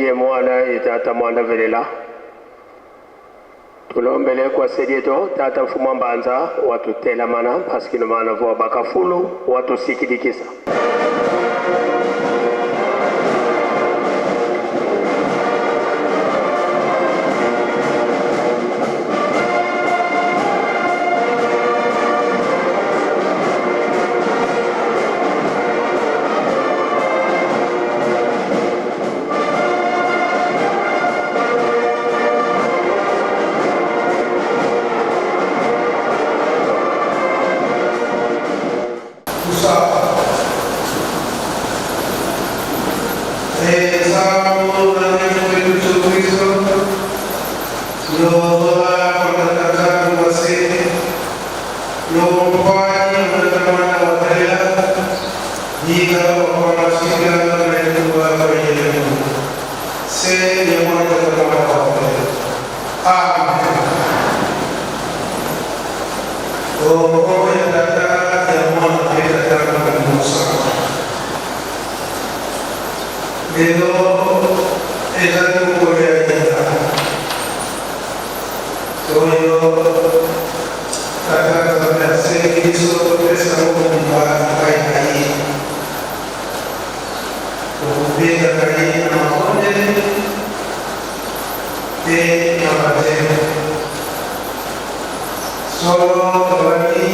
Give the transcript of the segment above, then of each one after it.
Ye Mwana ye Tata Mwanda velela. Tulombele kwa sedieto Tata Mfumu Mbanza watutelamana paskino mana vua bakafulu watusikidikisa. Lelo ezali mokolo ya yenga oyo Tata Nzambe asengi biso topesa mobimba epai na ye, tokobengaka ye na mabondeli mpe na banzembo. Solo tolandi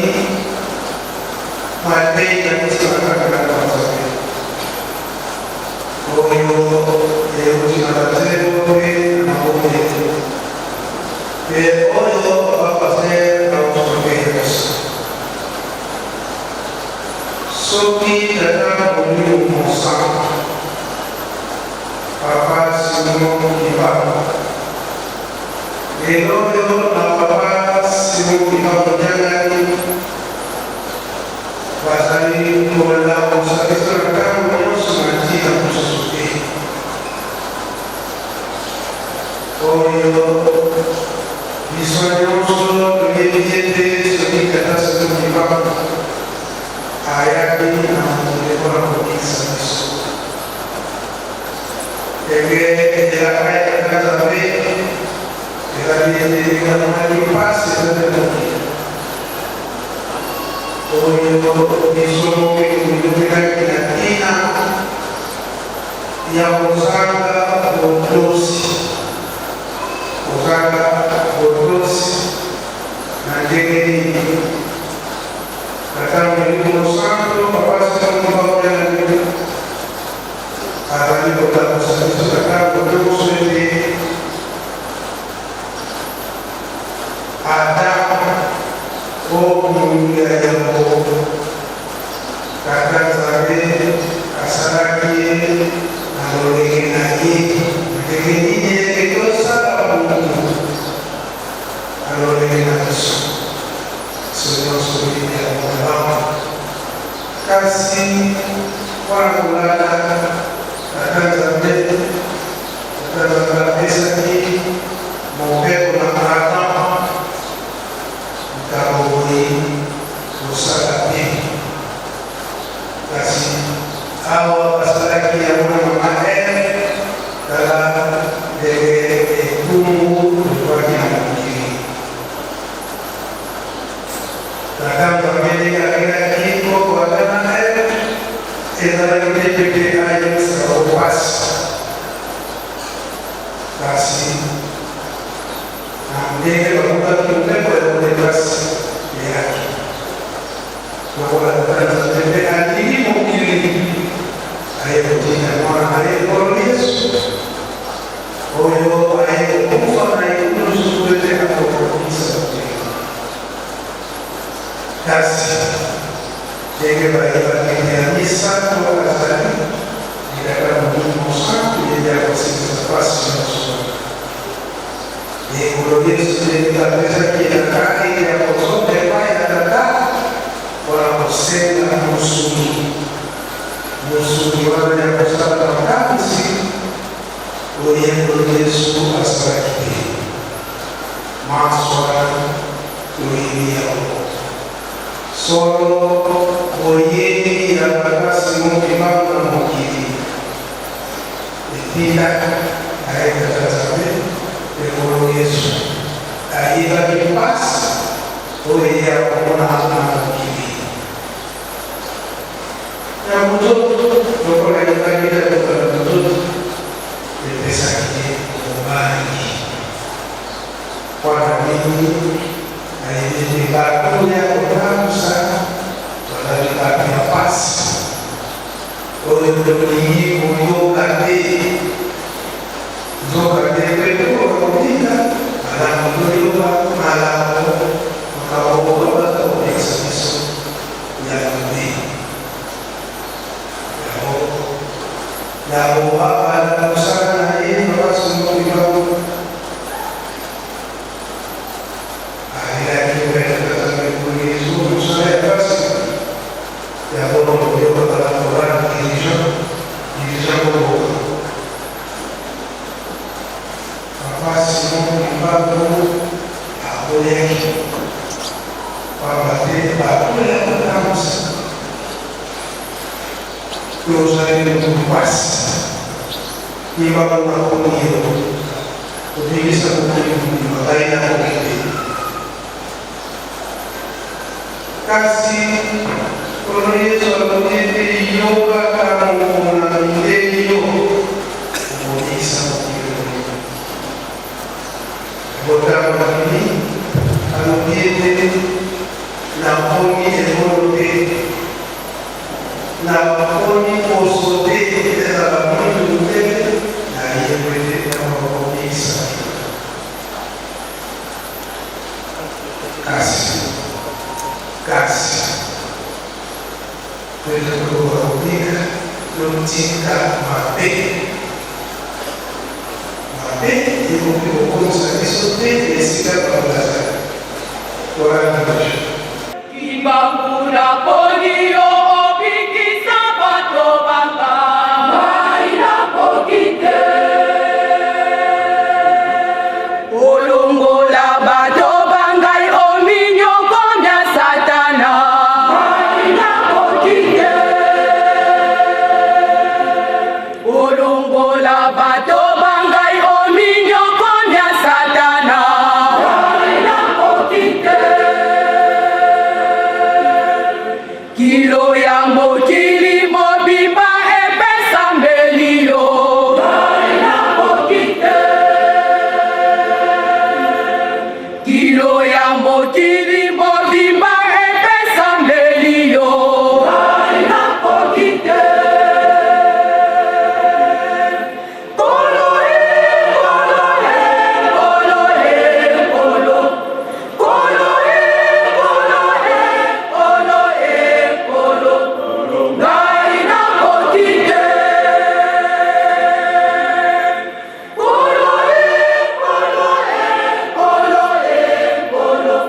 mateyi na biso na kati na Nzambe oyo euti na banzembo mpe na mabondeli mpe oyo papa pasteur akotokeya biso. Soki Tata Molimo Mosantu, Papa Simon Kimbangu, lelo oyo na Papa Simon Kimbangu Diangani bazali kolamusa biso na ntango nyonso na ntina mosusu te oyo biso nyonso toyebi ete soki Tata Simon Kimbangu ayaki na mokili mpona kobikisa biso, ndenge elaka ya Tata Nzambe ezali ete likambo mpasi ezali na mokili oyo biso moko tomiyokelaki na ntina ya kozanga botosi, kozanga botosi na ndenge nini? Tata Molimo Mosantu, Papa Simon Kimbangu Diangani azali kotambusa biso na ntango nyonso ete ata o moto ya yambo, Tata Nzambe asalaki ye na lolenge na ye. Ndenge nini ete tosala moto na lolenge na biso? Biso nyonso toyebi yango malamu. Kasi mpo na kolanda Tata Nzambe, Tata Nzambe apesaki mobeko na Adam likambo boye kosala te. Kasi awa basalaki yango na mama Eve, tala ndenge etumbu ekwaki na mokili. Tata Nzambe ndenge akelaki koko Adam na Eve, ezalaki te pete ayebisa bango pasi. Kasi na ndenge babukaki mobeko ya boye, pasi eyaki. Lokola Tata Nzambe mpe alingi mokili, aye kotinda Mwana na ye Nkolo Yesu, oyo aye kokufa na ekulusu mpo ete akoka kobikisa mokili. Kasi ndenge bayebaki ya misato azali Tata Molimo Mosantu, ye nde akosilisa mpasi nyonso wana. Nkolo Yesu nde apesaki elaka ete akozonga epai ya Tata mpo na kosenga mosungi. Mosungi wana ya kosala makamwisi oyo Nkolo Yesu asalaki te. Manso wana toyebi yango. Solo boyebi ya Tata Simon Kimbangu na mokili etindaki. Aye Tata Nzambe mpe Nkolo Yesu ayebaki mpasi oyo ye akomona na mokili. Na monzoto, lokola ayebaki tata na monzoto, epesaki ye bobangi. Mpo na nini? Ayebi ete bato oyo akotambusa bazali bato ya mpasi oyo tolingi koyoka te. Nzokande, Petro akobika malamu toyoka malamu makambo oyo baza kopekisa biso ya mabe. Yango na kobanda mosala na ye, Papa Simon Kimbangu alelaki mpe Tata Nzambe Nkolo Yezu mosala ya pasi yango tokoyoka malamu wana dirigeant dirigeant moko Papa Simon Kimbangu aboyaki pamba te bato ya kotambusa tozali moto mpasi Kimbangu nakomi yo kobimisa mokili mobimba ngai nakoki te. Kasi Nkolo Yesu alobi ete yoka moponami nde yo okobikisa mokili mobimba. Yango ntango abimi, alobi ete naponi ekolo te, naponi poso te, ezala mwindu te, nayebi ete ntango akobikisa Kasi, kasi, mpo ete tokoka kobika, totika mabe. Mabe ekoki kokomisa biso te na esika bango bazali. Tolanda Joshua. Kimbangu naponi yo obikisa bato banga. Ngai nakoki te olongola bato ba ngai o minyoko mya Satana. Ngai nakoki te olongola bato ba ngai o minyoko mya Satana. Ngai nakoki te. Kilo ya mokili mobimba epesameli yo. Ngai nakoki te. Kilo ya mokili mobimba epesameli yo. Ngai nakoki te. Nkolo e, Nkolo e, Nkolo e, Nkolo. Nkolo e, Nkolo e, Nkolo e, Nkolo. Ngai nakoki te. Nkolo e, Nkolo e, Nkolo e, Nkolo.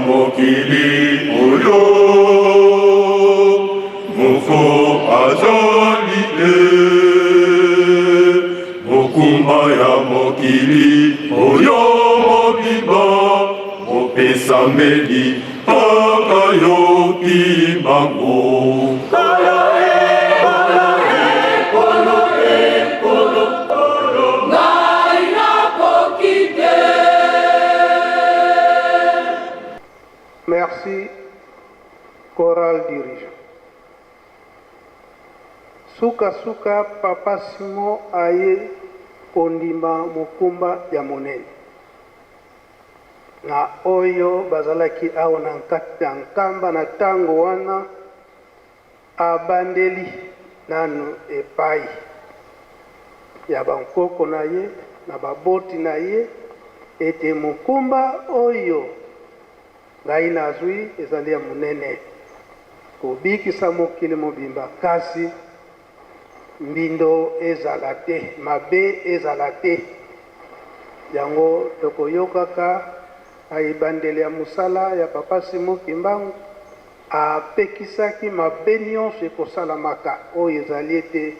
mokili oyo moko azali te. Mokumba ya mokili oyo mobimba mopesameli kaka yo Kimbangu. Ngai nakoki te. Merci, chorale dirigeant. Sukasuka, Papa Simon aye kondima mokumba ya monene. Na oyo bazalaki awa na kati ya Nkamba na tango wana, abandeli nanu epayi ya ba nkoko na ye na baboti na ye ete mokumba oyo ngai nazwi ezali ya monene, kobikisa mokili mobimba, kasi mbindo ezala te, mabe ezala te. Yango tokoyokaka na ebandeli ya mosala ya Papa Simon Kimbangu, apekisaki mabe nionso ekosalamaka oyo ezali ete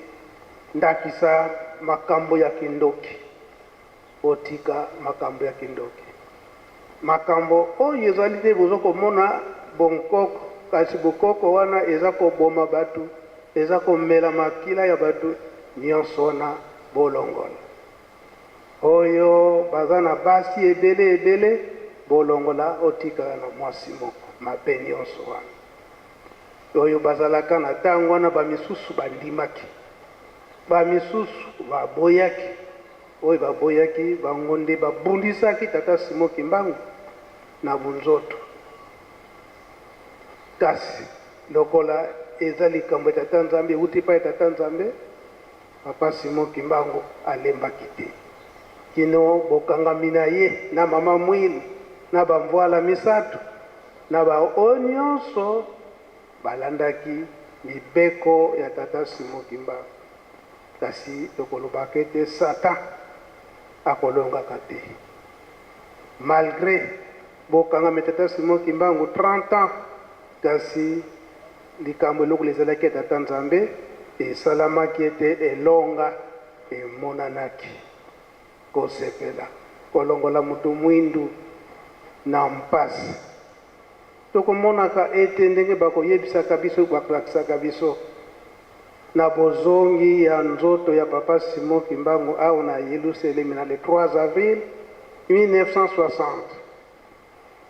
ndakisa makambo ya kindoki. Botika makambo ya kindoki. Makambo oyo ezali te bozo komona bonkoko kasi bokoko wana eza koboma batu eza komela makila ya batu nionso wana bolongola. Oyo baza na basi ebele ebele bolongola otikala na mwasi moko mabe nionso wana. Oyo bazalaka na tango wana ba misusu bandimaki ba misusu baboyaki. Oyo baboyaki bango nde babundisaki tata Simon Kimbangu na bunzoto. Kasi lokola eza likambo ya tata Nzambe, ewuti epai ya tata Nzambe, papa Simon Kimbangu alembaki te kino bokangami na ye na mama Mwili na ba mvuala misatu na ba oyo nionso balandaki mibeko ya tata Simon Kimbangu. Kasi tokolobaka ete Satan akolongaka te. Malgre bokangami tata Simon Kimbangu 30 ans kasi likambo eloko lezalaki ya tata Nzambe esalamaki ete elonga emonanaki. Kosepela kolongola moto mwindu na mpasi. Tokomonaka ete ndenge bakoyebisaka biso, bakolakisaka biso na bozongi ya nzoto ya Papa Simon Kimbangu awa na Yeluselemi na le 3 avril 1960,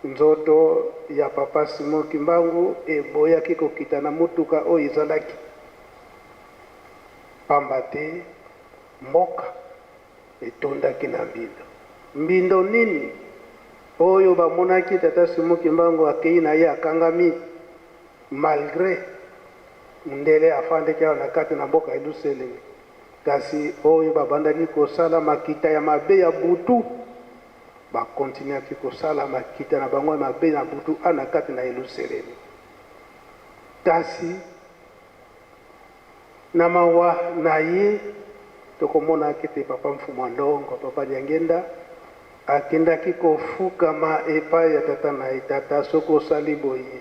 nzoto ya Papa Simon Kimbangu eboyaki kokita na motuka oyo ezalaki pamba te mboka etondaki na mbindo. Mbindo nini? Oyo bamonaki Tata Simon Kimbangu akeyi na ye akangami malgre mundele afandaki awa na kati na mboka Yeluselemi, kasi oyo babandaki kosala makita ya mabe ya butu, ba continuaki kosala makita na bango ya mabe na butu awa na kati na Yeluselemi. Kasi Na mawa na ye, tokomona ete Papa Mfumua Ndongo, Papa Diangienda, akendaki kofukama epai ya tata na ye, Tata, soki osali boye,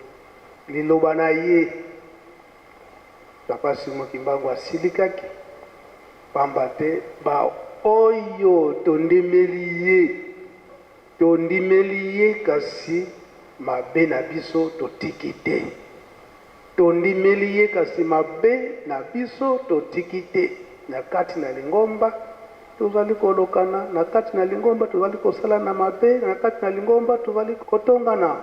liloba na ye. Papa Simon Kimbangu asilikaki, pamba te ba oyo tondemeli ye, tondimeli ye kasi mabe na biso totiki te. Tondimeli ye kasi mabe na biso totiki te. Na kati na lingomba tozali kolokana, na kati na lingomba tozali kosalana mabe, na kati na lingomba tozali kotongana.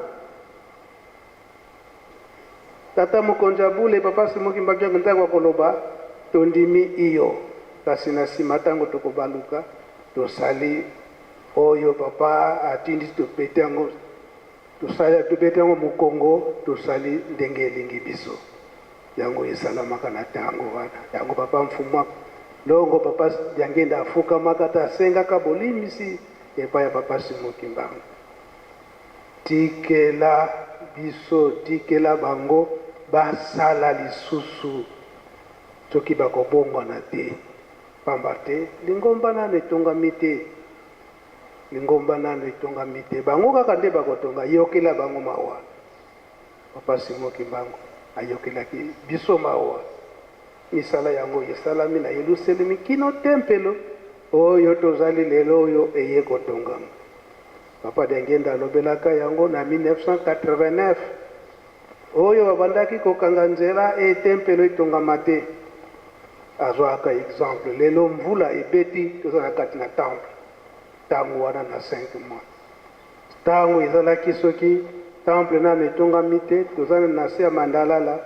Tata mokonzi ya bule, Papa Simon Kimbangu ntango akoloba tondimi iyo, kasi na sima ntango tokobaluka tosali oyo Papa atindi topete yango. Tosali, tobeti yango mokongo, tosali ndenge elingi biso. Yango esalamaka na tango wana. Yango papa Mfumua Longo, papa Diangienda afukamaka ata asengaka bolimbisi epai ya papa Simon Kimbangu. Tikela biso, tikela bango basala lisusu soki bakobongwana te. Pamba te lingomba nanu etongami te. Lingomba nanu etongami te, bango kaka nde bakotonga, yokela bango mawa. Papa Simon Kimbangu ayokelaki biso mawa. Misala yango esalami na Yeluselemi kino tempelo oyo tozali lelo oyo eye kotongama. Papa Diangienda alobelaka yango na 1989 oyo babandaki kokanga nzela e tempelo etongama te. Azwaka exemple lelo mvula ebeti toza na kati na temple tango wana na 5 mois. Tango ezalaki soki temple nanu etongami te toza na se ya mandalala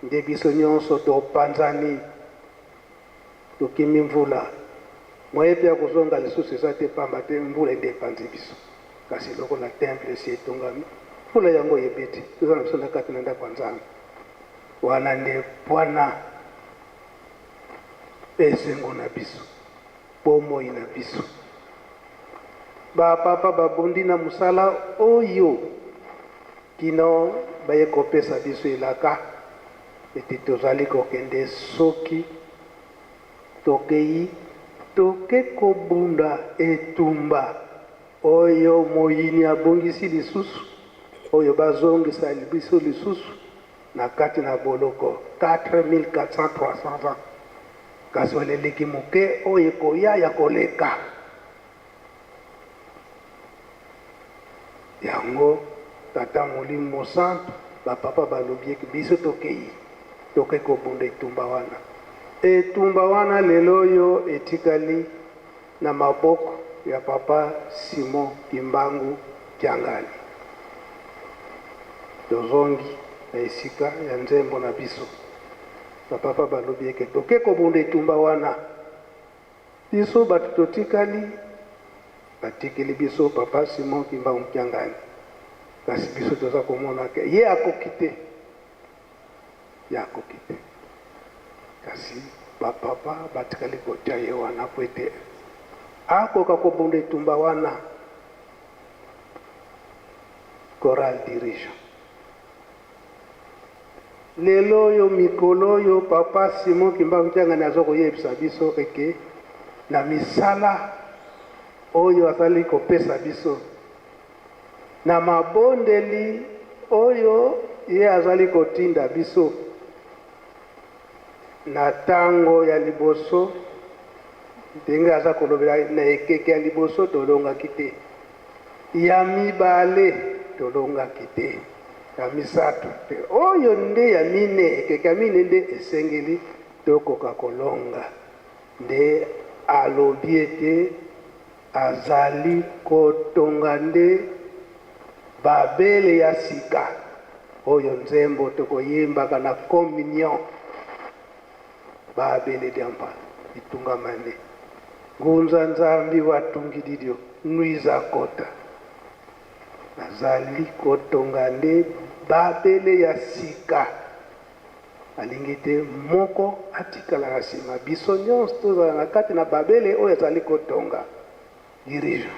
nde biso nionso topanzani tokimi mvula moyen pe ya kozonga lisusu eza te pamba te mvula nde epanzi biso kasi lokola temple esi etongami mvula yango ebeti toza na biso na kati na ndako ya Nzambe wana nde pwana esengo na biso bomoi na biso. Ba papa babundi na mosala oyo kino baye kopesa biso elaka ete tozali kokende soki tokeyi toke kobunda etumba oyo moyini abongisi lisusu, oyo bazongisa biso lisusu na kati na boloko 4400 300 ans. Kasi eleki moke oyo ekoya ya koleka yango. Tata Molimo Mosantu, bapapa balobi eke biso tokei, toke kobunda etumba wana. Etumba wana lelo oyo etikali na maboko ya Papa Simon Kimbangu Kiangani. Tozongi na esika ya nzembo na biso. Ba papa balobi eke toke kobunda etumba wana, biso bato totikali, batikeli biso Papa Simon Kimbangu Kiangani, kasi biso toza komona ke ye akoki te, ye akoki te, kasi ba papa batikali kotia ye wana po ete akoka kobunda etumba wana. Chorale dirigeant. Lelo oyo, mikolo oyo, Papa Simon Kimbangu Kiangani azo koyebisa biso eke na misala oyo azali kopesa biso, na mabondeli oyo ye azali kotinda biso, na tango ya liboso, ndenge aza kolobela na ekeke ya liboso, tolongaki te. Ya mibale, tolongaki te. Ya misato te. Oyo nde ya mine, ekeke ya mine nde esengeli tokoka kolonga. Nde alobi ete azali kotonga nde Babele ya sika, oyo nzembo tokoyembaka na communion. Babele diampa itungama nde ngunza Nzambi watungididyo nwiza kota. Nazali kotonga nde Babele ya sika. Alingi te moko atikala na sima. Biso nyonso tozala na kati na Babele oyo azali kotonga. Dirigeant.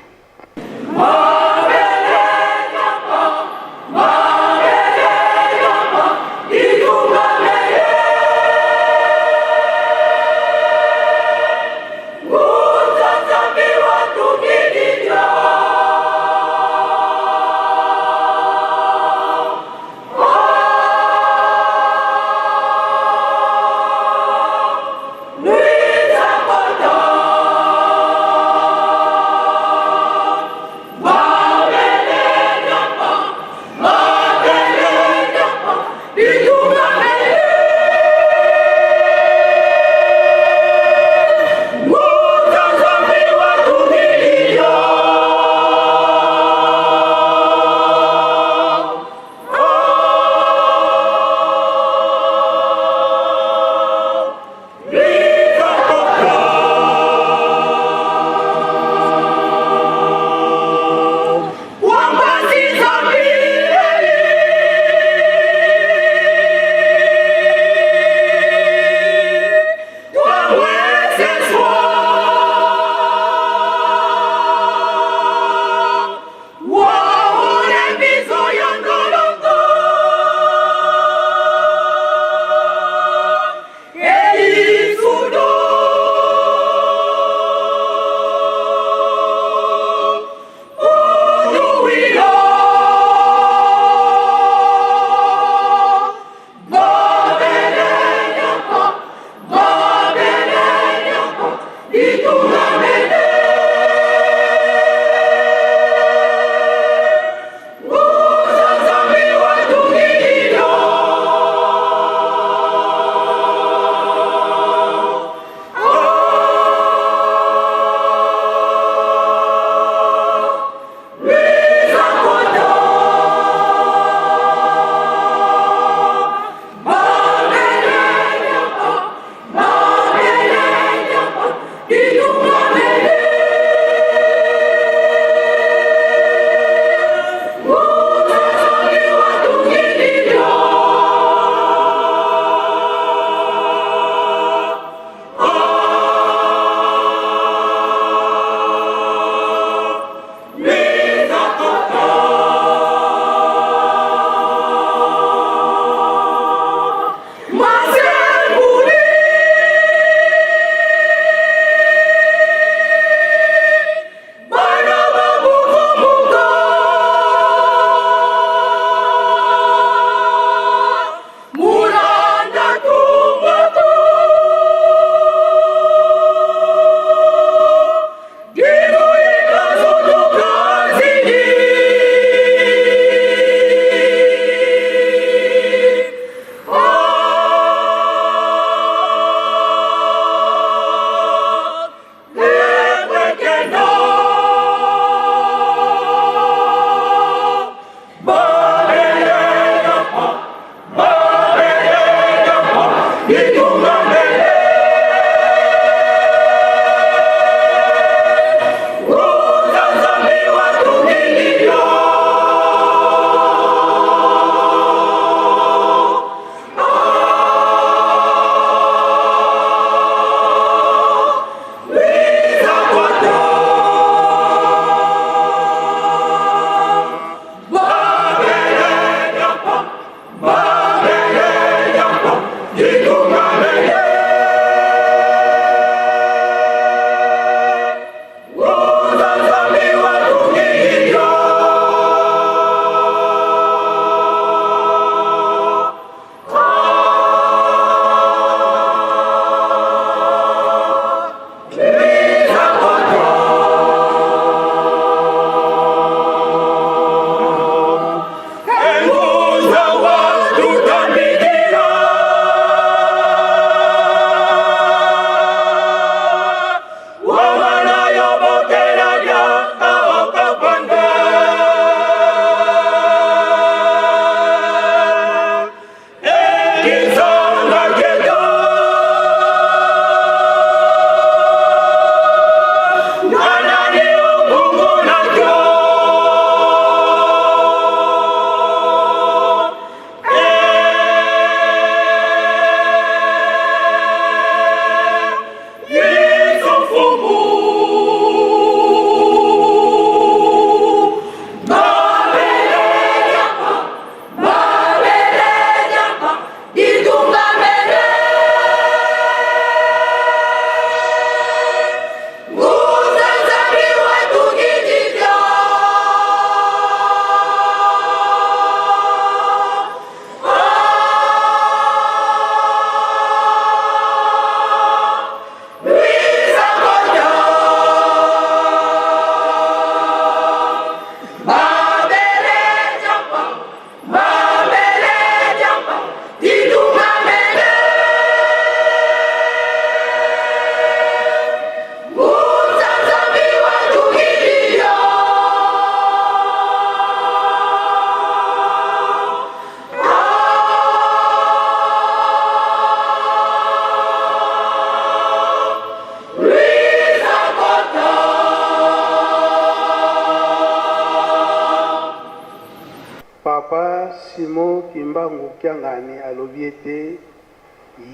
Papa Simon Kimbangu Kiangani alobi ete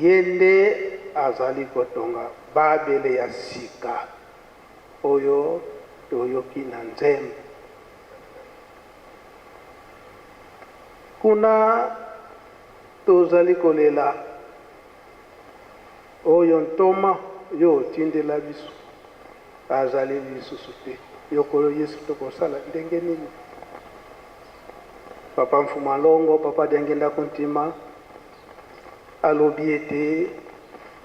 ye nde azali kotonga Babele ya sika oyo toyoki na nzembo. Kuna tozali kolela oyo ntoma yo otindela biso azali lisusu te. Yo Nkolo Yesu tokosala ndenge nini? Papa Mfuma Longo, Papa Diangienda Kuntima alobi ete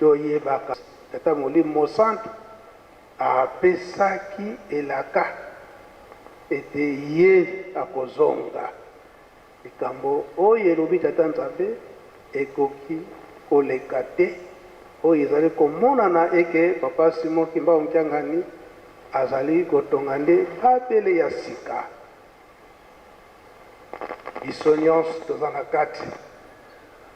toyebaka Tata Molimo Mosantu apesaki elaka ete ye akozonga. Likambo oyo elobi Tata Nzambe ekoki koleka te. Oyo ezali komonana eke Papa Simon Kimbangu Kiangani azali kotonga nde Babele ya sika. Biso nionso toza na kati.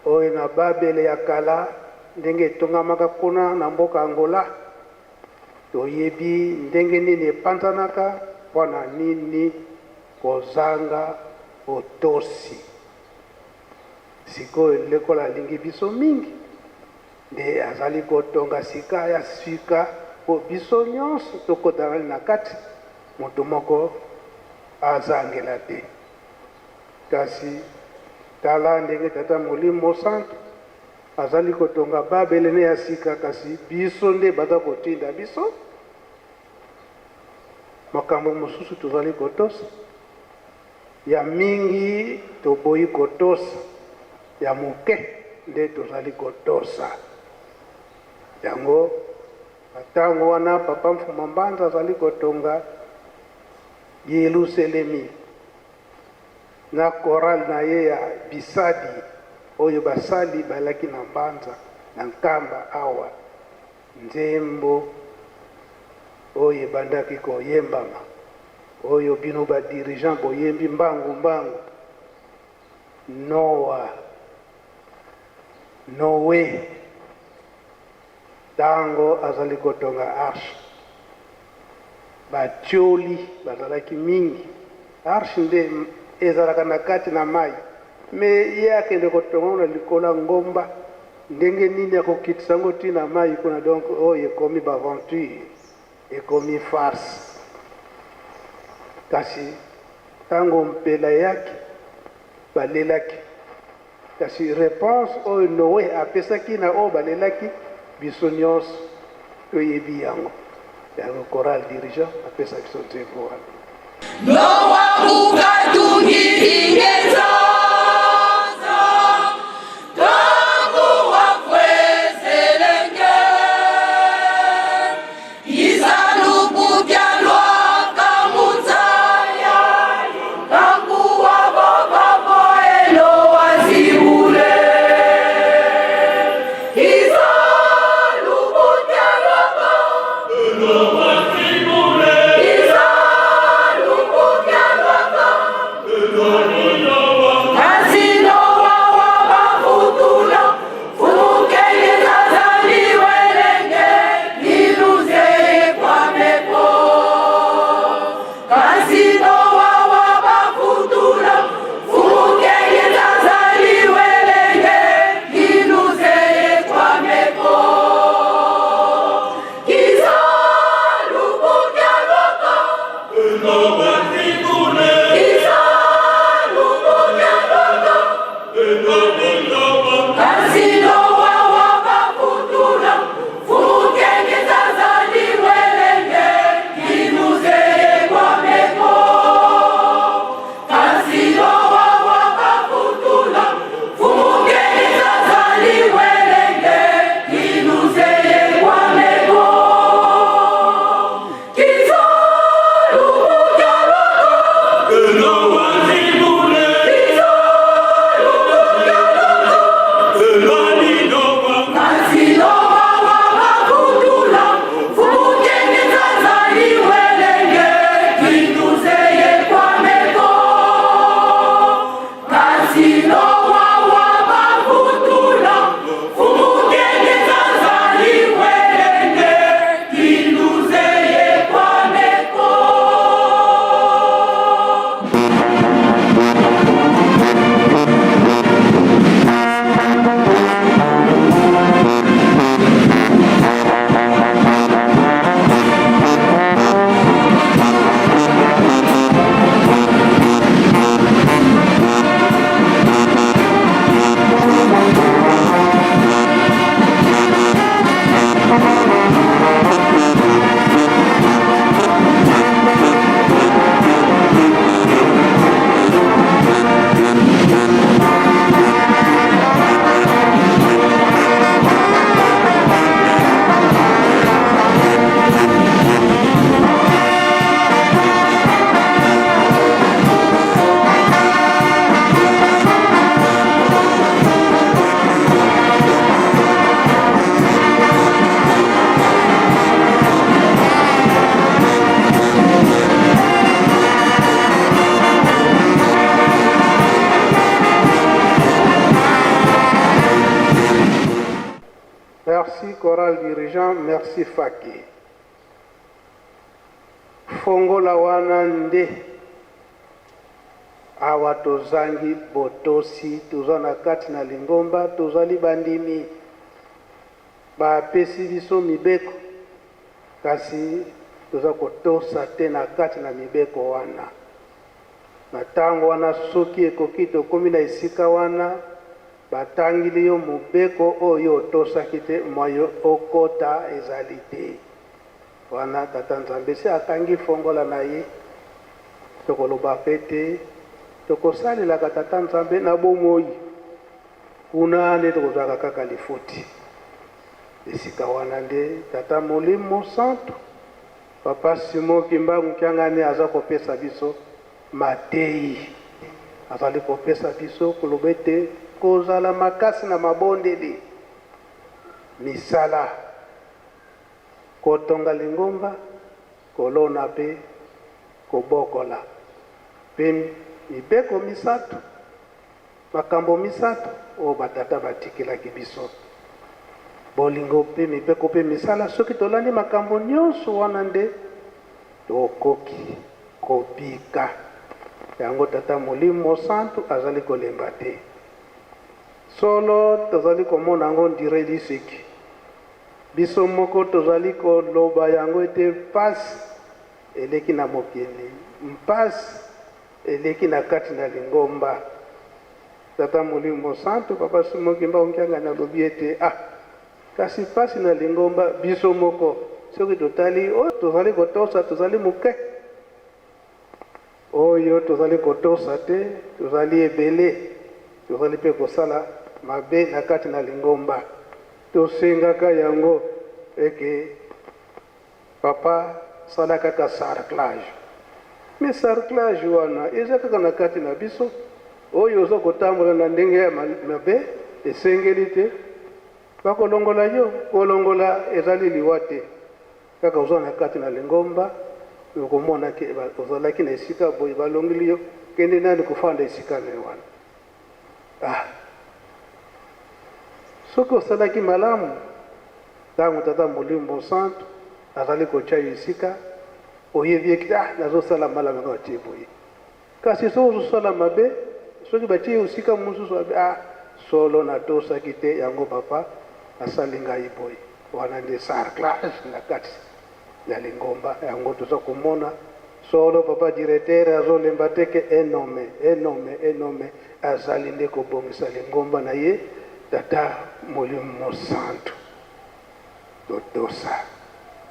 Oyo na Babele ya kala ndenge etongamaka kuna na mboka Angola, toyebi ndenge nini epanzanaka mpo na nini kozanga botosi. Sikoyo lokola alingi biso mingi, nde azali kotonga sika ya sika mpo biso nyonso tokota na kati, moto moko azangela te. Kasi tala ndenge Tata Molimo Mosantu azali kotonga Babele ne ya sika, kasi biso nde baza kotinda biso makambo mosusu tozali kotosa, ya mingi toboyi kotosa, ya moke nde tozali kotosa. Yango na tango wana Papa Mfuma Mbanza azali kotonga Yeluselemi na chorale na ye ya Bisadi oyo basali balaki na Mbanza na Nkamba awa. Nzembo oyo ebandaki koyembama, oyo bino ba dirigeants boyembi mbangu mbangu, Noa, Noe, tango azali kotonga arche, batioli bazalaki mingi. Arche nde ezalaka na kati na mayi, mais ye akende kotonga yango na likolo ya ngomba. Ndenge nini akokitisa yango ti na mayi kuna donc oyo ekomi ba aventure ekomi farce kasi tango mpela eyaki balelaki kasi reponse oyo Noe apesaki na oyo balelaki biso nionso toyebi yango yango chorale dirigeant apesa biso nzembo wana. Nowa ukatungi ingenzaza tangu wafwezelenge izalukutyalwa kamunzaya kangu wabobaboelo wazibule izalukutyalwa Merci chorale dirigeant, merci Faki. Fongola wana nde awa tozangi botosi, toza na kati na lingomba, tozali bandimi, bapesi biso mibeko, kasi toza kotosa te na kati na mibeko wana. Na tango wana soki ekoki tokomi na esika wana, batangili yo mobeko oyo otosaki te, mwaye okota ezali te. Wana Tata Nzambe se akangi fongola na ye, tokoloba pe te tokosalelaka Tata Nzambe na bomoi. Kuna nde tokozwaka kaka lifuti. Esika wana nde Tata Molimo Santu, Papa Simon Kimbangu Kiangani aza kopesa biso mateyi. Azali kopesa biso koloba ete kozala makasi na mabondeli, misala, Kotonga lingomba, kolona mpe kobokola, mpe mibeko misatu, makambo misatu oyo batata batikelaki biso, bolingo mpe mibeko mpe misala. Soki tolandi makambo nyonso wana nde tokoki kobika. Yango Tata Molimo Mosantu azali kolemba te. Solo tozali komona yango ndire liseki. Biso moko tozali koloba yango ete mpasi eleki na mokili, mpasi eleki na kati na lingomba. Tata Molimo Mosantu, Papa Simon Kimbangu Kiangani alobi ete ah, kasi mpasi na lingomba biso moko soki totali oyo tozali kotosa tozali moke, oyo tozali kotosa te tozali ebele, tozali mpe kosala mabe na kati na lingomba. Tosengaka yango eke papa sala kaka sarclage, mais sarclage wana eza kaka na kati na biso. Oyo oza kotambola na ndenge ya mabe esengeli te bakolongola yo. Kolongola ezali liwa te, kaka oza na kati na lingomba, okomona ke ozalaki na esika boye, balongoli yo, kende nani kofanda esika na yo wana. Ah, soki osalaki malamu ntango Tata Molimo Mosantu azali kotya yo esika, oyebi ete ah, nazosala malamu yango batie boye. Kasi soki ozosala mabe, soki batie yo esika mosusu, abi ah, solo natosaki te yango papa asali ngai boye. Wana nde sarclage na kati ya lingomba. Yango toza komona solo papa directeur azolemba te ke enome enome enome azali nde kobongisa lingomba na ye. Tata Molimo Mosantu, totosa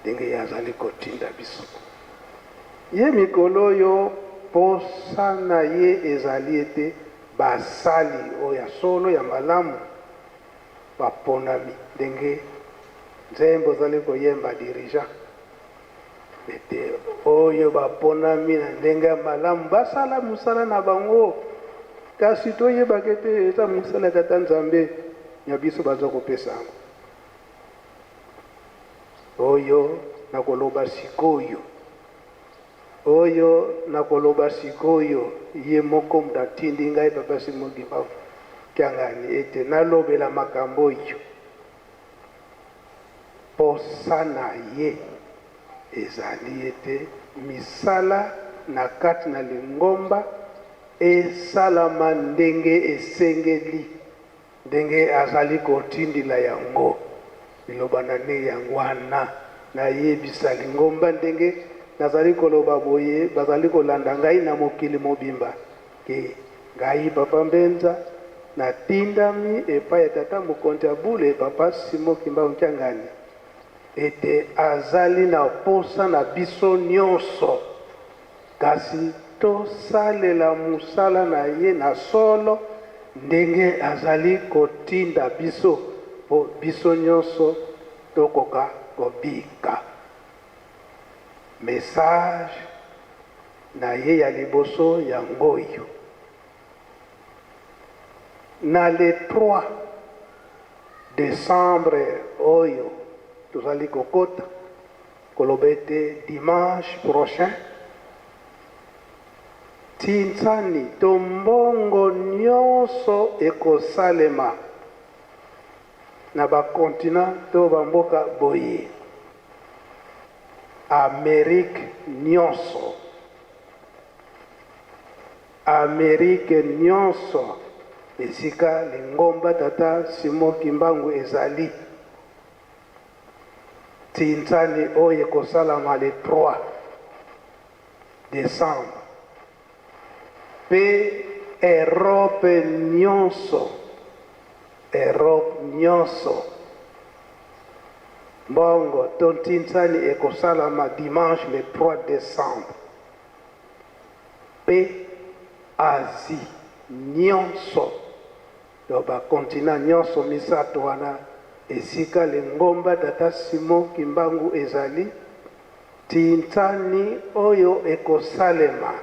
ndenge ye azali kotinda biso. Ye mikolo oyo posa na ye ezali ete basali oyo ya solo ya malamu baponami ndenge nzembo ozali koyemba dirigeant ete oyo baponami na ndenge ya malamu basala mosala na bango, kasi toyebaka ete eza mosala ya Tata Nzambe ya biso baza kopesa yango. Oyo nakoloba sikoyo, oyo nakoloba sikoyo, ye moko moto atindi ngai, Papa Simon Kimbangu Kiangani, ete nalobela makambo oyo. Posa na ye ezali ete misala na kati na lingomba esalama ndenge esengeli, ndenge azali kotindila yango. Liloba na ne yango wana. Nayebisa lingomba ndenge nazali koloba boye, bazali kolanda ngai na mokili mobimba, ke ngai Papa Mbenza natindami epai ya Tata Mokonzi ya Bule, Papa Simon Kimbangu Kiangani, ete azali na posa na biso nionso, kasi tosalela mosala na ye na solo ndenge azali kotinda biso, po biso nionso tokoka kobika. Message na ye ya liboso yango oyo. Na le 3 decembre oyo tozali kokota, koloba ete dimanche prochain, tinsani to mbongo nionso ekosalema. Na ba continents to ba mboka boye, Amerique nionso, Amerique nionso esika lingomba Tata Simon Kimbangu ezali, Tsinsani oyo ekosalama le 3 decembre pe Europe nionso, Europe nionso, mbongo to ntinsani ekosalama dimanche le 3 decembre pe Asie nionso, donc ba continents nionso misato wana esika lingomba Tata Simon Kimbangu ezali, Tinsani oyo ekosalema,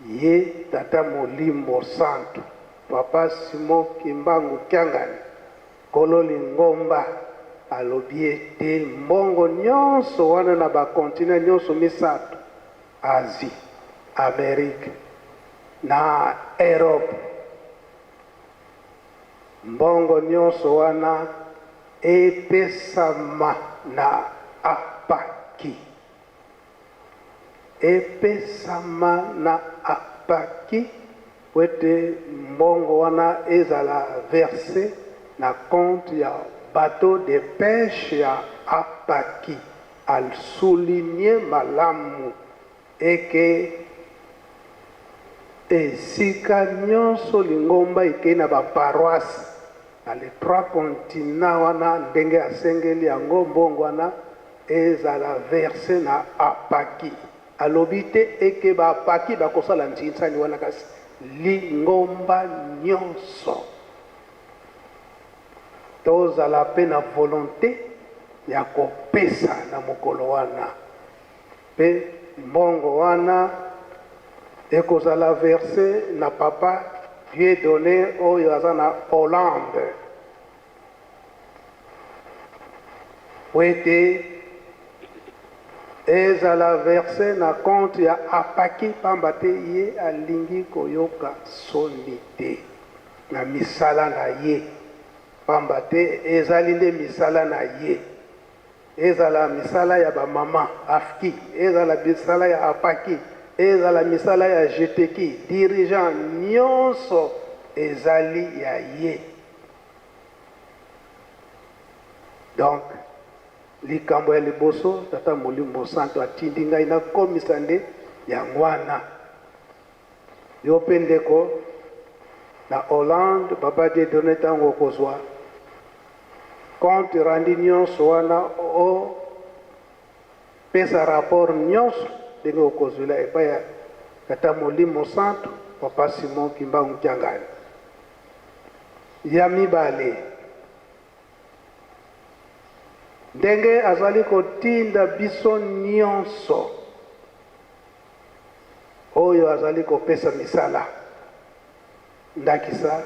ye Tata Molimo Santu, Papa Simon Kimbangu Kiangani, Nkolo lingomba, alobi ete mbongo nionso wana na ba continents nionso misato, Asie, Amerique na Europe, mbongo nionso wana Epesama na Apaki. Epesama na Apaki mpo ete mbongo wana ezala verser na compte ya bateau de peche ya Apaki. A souligner malamu eke esika nionso lingomba ekei na ba paroisses, Na les trois continents wana ndenge asengeli yango mbongo wana ezala verse na apaki. Alobi te eke ba apaki bakosala ntsinsani wana kasi lingomba nionso. Tozala pe na volonte ya kopesa na mokolo wana pe mbongo wana ekozala verse na papa Dieudonne oyo aza na Hollande po ete ezala verse na compte ya apaki pamba te ye alingi koyoka soni te na misala na ye pamba te ezali nde misala na ye. Ezala misala ya ba mama, AFKI, ezala misala ya APAKI, ezala misala ya GTEKI, dirigeant, nionso ezali ya ye. Donc, likambo ya liboso Tata Molimo Mosantu atindi ngai nakomisa nde yango wana. Yo pe ndeko na Hollande papa Dieudonne tango okozua compte rendu nionso wana o pesa rapport nionso ndenge okozuela epai ya tata molimo santu papa Simon Kimbangu Kiangani. Ya mibale ndenge azali kotinda biso nionso Oyo azali kopesa misala. Ndakisa,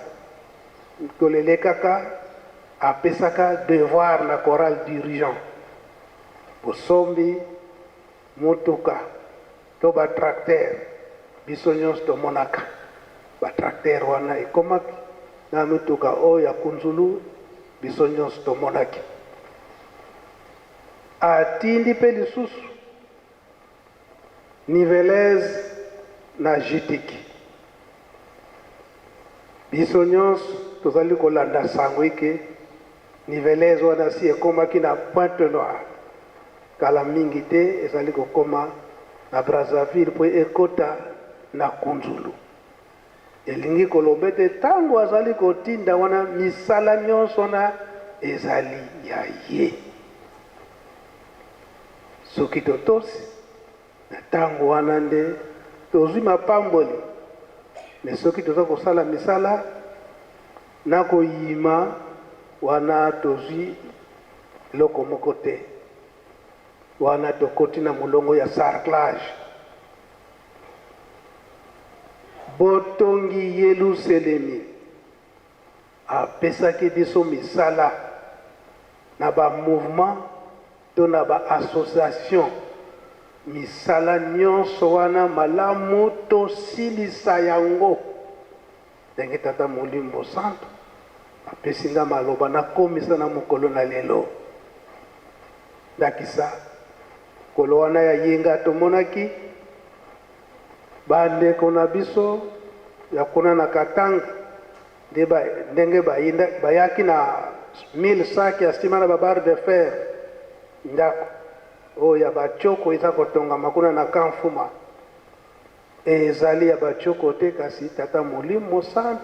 mikolo elekaka, apesaka devoir na chorale dirigeant, bosombi motuka to ba tracteurs, biso nionso tomonaka ba tracteurs wana ekomaki na mituka oyo ya kunzulu, biso nionso tomonaki. Atindi mpe lisusu Nivelaise na Jitiki. Biso nionso tozali kolanda sango eke Nivelaise wana si ekomaki na Pointe Noire. Kala mingi te ezali kokoma na Brazzaville mpo ekota na Kunzulu. Elingi koloba ete tango azali kotinda wana misala nionso wana ezali ya ye. Soki totosi, na tango wana nde tozwi mapamboli. Mais soki toza kosala misala na koyima, wana tozwi eloko moko te. Wana tokoti na molongo ya sarclage. Botongi Yeluselemi apesaki biso misala na ba mouvements to na ba associations, misala nionso wana malamu tosilisa yango ndenge Tata Molimo Mosantu Apesi nga maloba nakomisa na mokolo na lelo. Ndakisa, mokolo wana ya yenga tomonaki bandeko na biso ya kuna na Katanga nde ba, ndenge bayinda, bayaki na 1000 sacs ya sima na ba barre de fer ndako oyo ya bachoko eza kotongama kuna na Kamfuma. Ezali ya ba tshoko te kasi tata molimo mosantu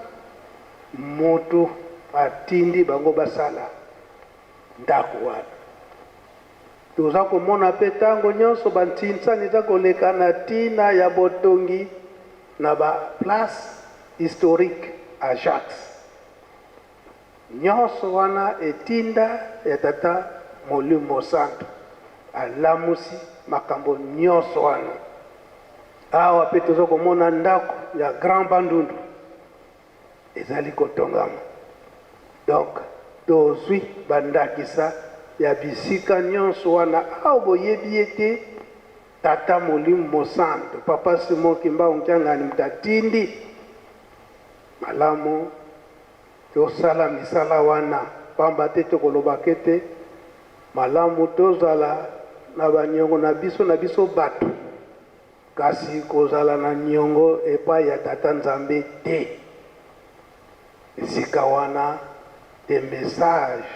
mutu atindi bango basala ndaku wana. Toza komona pe tango nionso ba ntinsani eza koleka na tina ya botongi na ba place historique Ajax. Nionso wana etinda ya tata molimo mosantu alamusi makambo nionso wana. Awa pe toza komona ndako ya Grand Bandundu ezali kotongama. Donc tozwi ba ndakisa ya bisika nionso wana. Awa boyebi ete Tata Molimo Mosantu, Papa Simon Kimbangu Kiangani moto atindi malamu Tosala misala wana, pamba te tokolobaka ete, Malamu tozala na baniongo na biso na biso bato, kasi kozala na niongo epai ya Tata Nzambe te. Esika wana nde message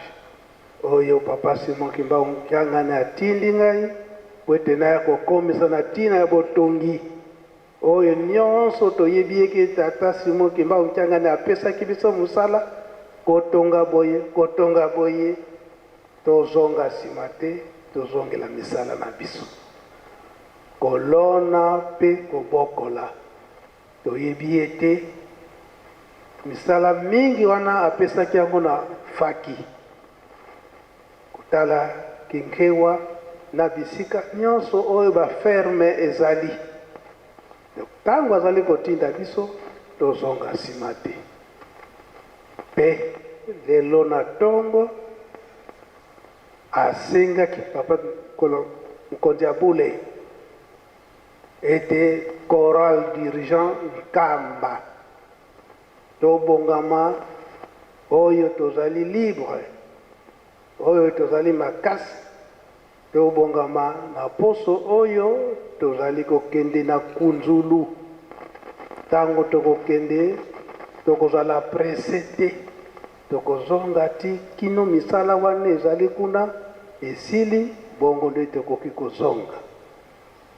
oyo Papa Simon Kimbangu Kiangani atindi ngai mpo ete naya kokomisa na tina ya botongi Oyo nionso toyebi eke tata Simon Kimbangu Kiangani apesaki biso mosala, kotonga boye, kotonga boye, tozonga sima te, tozongela misala na biso. Kolona pe kobokola. Toyebi ete misala mingi wana apesaki yango na faki. Kotala Kinkewa na bisika nionso oyo ba ferme ezali. Donc tango azali kotinda biso tozonga sima te. Pe lelo na tongo asengaki papa nkolo mokonzi ya bule ete chorale dirigeant Nkamba Tobongama oyo tozali libre, oyo tozali makasi, tobongama na poso oyo tozali kokende na Kunzulu. Tango tokokende, tokozala presse te, tokozonga ti kino misala wana ezali kuna esili, bongo nde tokoki kozonga.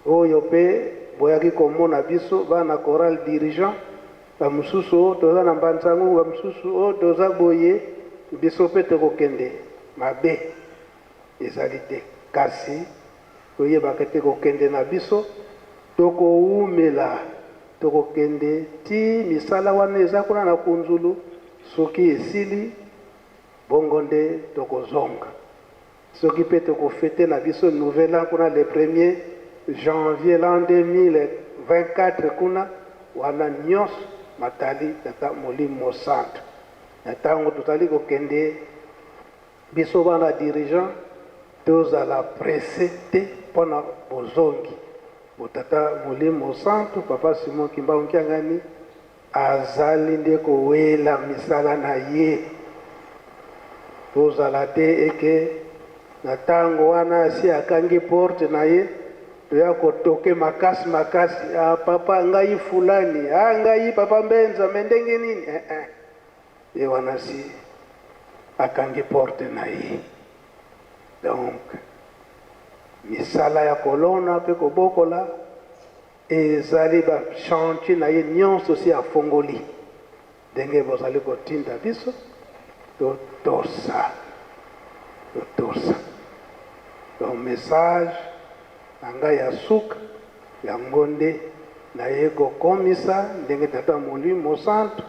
Oyo pe boyaki komona biso bana chorale dirigeant, ba mosusu oh toza na Mbanza-Ngungu, ba mosusu oh toza boye, biso pe tokokende mabe ezali te, kasi toyebaka ete kokende na biso tokowumela, tokokende ti misala wana eza kuna na Kunzulu soki esili bongo nde tokozonga. Soki pe toko feter na biso nouvel an kuna le premier janvier l'an 2024 kuna, wana nionso matali Tata Molimo Mosantu. Na tango tozali kokende, biso bana dirigeants tozala presse te pona bozongi bo Tata Molimo Mosantu, Papa Simon Kimbangu Kiangani Azali nde kowela misala na ye. Tozala te eke na tango wana asi akangi porte na ye, toya ko toquer makasi makasi, ah papa ngai fulani, ah ngai papa Mbenza, mais ndenge nini? Eh eh, ye wana asi akangi porte na ye. Donc misala ya kolona pe kobokola Ezali ba chantier na ye nionso si afongoli ndenge bozali kotinda biso totosa totosa donc message na ngai ya suka yango nde naye kokomisa ndenge tata molimo santu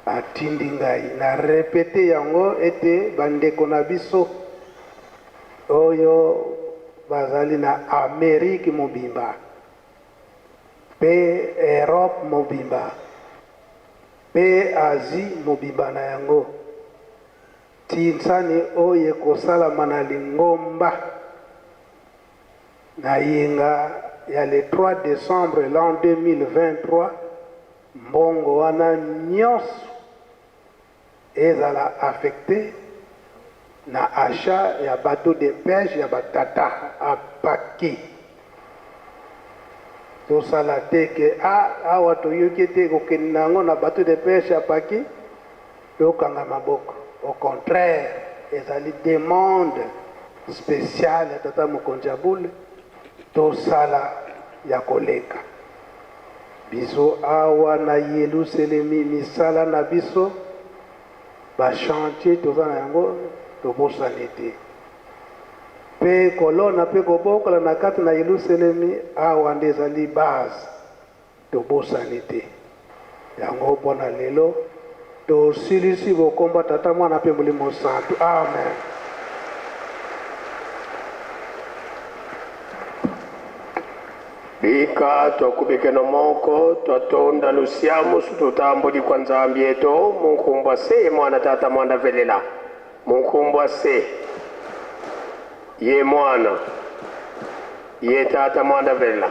atindi ngai na repete yango ete bandeko na biso oyo Bazali na Amerique mobimba pe Europe mobimba pe Asie mobimba na yango ti nsani oyo ekosalama na lingomba na yenga ya le 3 decembre l'an 2023 mbongo wana nionso. Ezala affecte na achat ya bateau de peche ya ba tata apaki. Tosala te ke ah awa toyoki ete ekokende na yango na bateau de peche ya paki, tokanga maboko. Au contraire, ezali demande speciale ya tata mokonzi ya boule, tosala ya koleka. Biso awa na Yeluselemi misala na biso ba chantier toza na yango tobosani te pe kolona pe kobokola na kati na Yeluselemi awa nde ezali base tobosani te yango mpo na lelo tosilisi bokomba Tata Mwana pe Molimo Santu amen. Bika twakubikeno moko twatonda lusiamu tutambuli kwa Nzambi yetu munkumbwa se ye mwana tata mwanda velela munkumbwa se ye mwana ye tata mwanda velela.